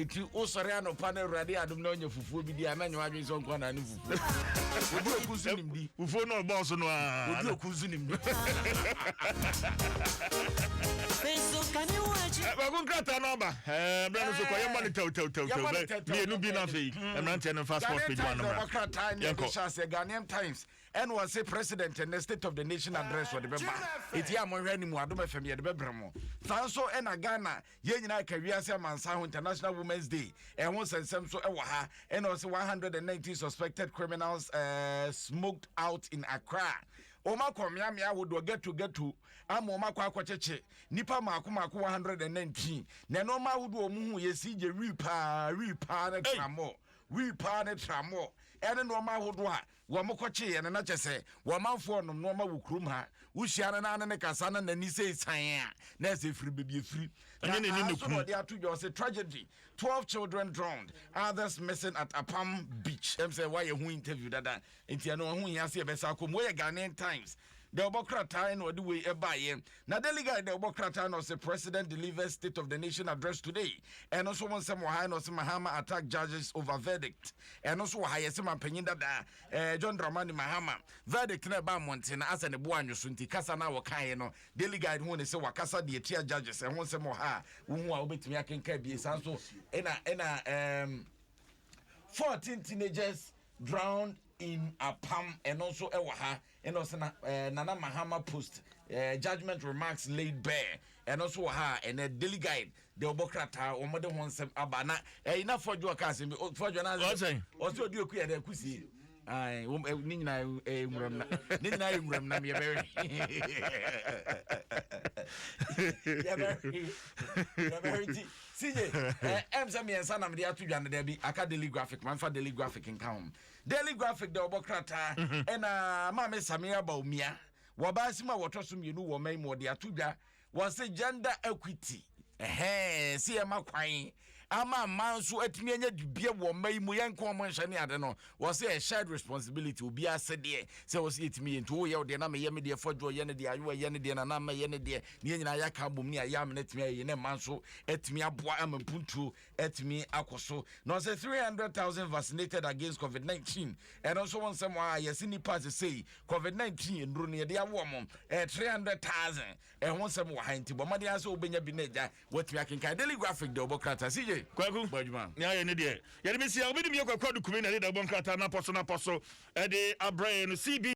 Nti wosɔre anɔpa no, Awurade adom na wonya fufuo bi di a, mɛnyɛ w'adwene sɛ ɔnkɔ anaa ne fufuo. Obi oku nso nim di. Fufuo no ɔbɔɔ so no a. Obi oku nso nim di. Baako nkrataa no aba. Berɛ no so kɔ yɛmmɔ no tɛwtɛwtɛw mmienu bi no afei mmeranteɛ no mfa sports page one no mmra. Yɛnkɔ. Ghanaian Times ɛna wɔse president ɛnɛ State of the Nation address wɔde bɛba, ɛti a mohwɛ anim Adom FM yɛde bɛbrɛ mo. Saa nso ɛna Ghana yɛn nyinaa ka wiase amansa ho International Women's Day ɛho nsɛnsɛm so ɛwɔ ha. Ɛna ɔsɛ 119 suspected criminals smoked out in Accra. Wɔn akɔ mmeammea ahodoɔ, ghetto ghetto, ama wɔn akɔ akɔkyekye nipa mako mako 119, na nneɛma ahodoɔ wɔn ho yɛsi gye wii paa, wii paa ne tramɔ, wii paa ne tramɔ, ɛne nneɛma ahodoɔ a wɔn kɔkyeeɛ no. Na kyɛ sɛ wɔn amanfoɔ nom nneɛma wɔ kurom ha. Wohyia no naa ne kasa na n'ani sɛ esan a, na ɛsɛ efiri beebi efiri. Na aha so na ɔde ato dwa, ɔsɛ tragedy, 12 children drowned, others missing at Apam Beach. Sɛ wayɛ ho interview dada, nti ɛno ɔho hia sɛ yɛbɛsa akɔ mu. Wɔyɛ Ghanaian Times deɛ ɔbɔ krataa na ɔde wei ɛbaeɛ, na Daily Guide deɛ ɔbɔ krataa na ɔsɛ President delivers State of the Nation Address today. Ɛno nso wɔn nsɛm wɔ ha, na ɔsɛ Mahama attack judges over verdict. Ɛno nso wɔ ha. Yɛsɛ mampanyin dada John Dramani Mahama verdict na ɛba mmɔnten na asɛ ne bo anwo so, nti kasa na wɔkaeɛ no, Daily Guide ho ne sɛ wakasa deɛ tia judges. Ɛho nsɛm wɔ ha a wohu a wobɛtumi akenka bie. Saa nso ɛna 14 teenagers drowned in Apam, ɛno nso ɛwɔ ha. Ɛna ɔsɛ na Nana Mahama post judgement remarks laid bare, ɛno nso wɔ ha. Ɛnɛ Daily Guide deɛ ɔbɔ krataa wɔn de ho nsɛm aba. Na ɛyi na Fɔdwo ɔka asɛm bi, Fɔdwo na ɔsɛ ɔdi oku yɛ dɛ kusie ne nyinaa yɛ nwuram na ne nyinaa yɛ nwuram nam, yɛbɛhwɛ nti CJ sɛ mmiɛnsa nam de ato dwa no dɛbi aka Daily Graphic. Manfa Daily Graphic nka ho. Daily Graphic deɛ ɔbɔ krataa ɛna Maame Samira Bawumia wɔbaa si mu a wɔtɔ so mmienu wɔ ɔman mu, wɔde ato dwa, wɔsɛ gender equity, ɛhɛn si yɛ ma kwan ama mmaa nso atumi anya dibea wɔ ɔman yi mu, yɛn nko ɔmo nhyɛ ne ade no. Wɔsɛ yɛ shared responsibility, obiara sɛ deɛ sɛ wɔsɛ yɛtumi yɛ, nti woyɛ deɛ na meyɛ me deɛ, Fɔdwo yɛ ne deɛ, Ayewa yɛ ne deɛ, Nana ama yɛ ne deɛ, ne yɛn nyinaa yɛaka abom ne ayɛ amena atumi ayɛ ne mma nso atumi aboa ama mpuntuo atumi akɔ so. Na ɔsɛ 300,000 vaccinated against COVID-19. Ɛno nso wɔn nsɛm a yɛsi nipa sesei COVID-19 nnuro no yɛde awoɔ mo 300,000, ɛho nsɛm wɔ ha. Nti bɔ mmɔden asɛ wobɛnya bi na agya watumi akenkan Daily Graphic deɛ ɔbɔ krataa. CJ. Kwaku. Bɔ adwuma. Ne ayɛ ne deɛ yɛde bɛsi a wobɛdim yɛ Kwaku Adukumi na ɛde da bɔ nkrataa napɔ so napɔ so ɛde abrɛ yɛ no cb.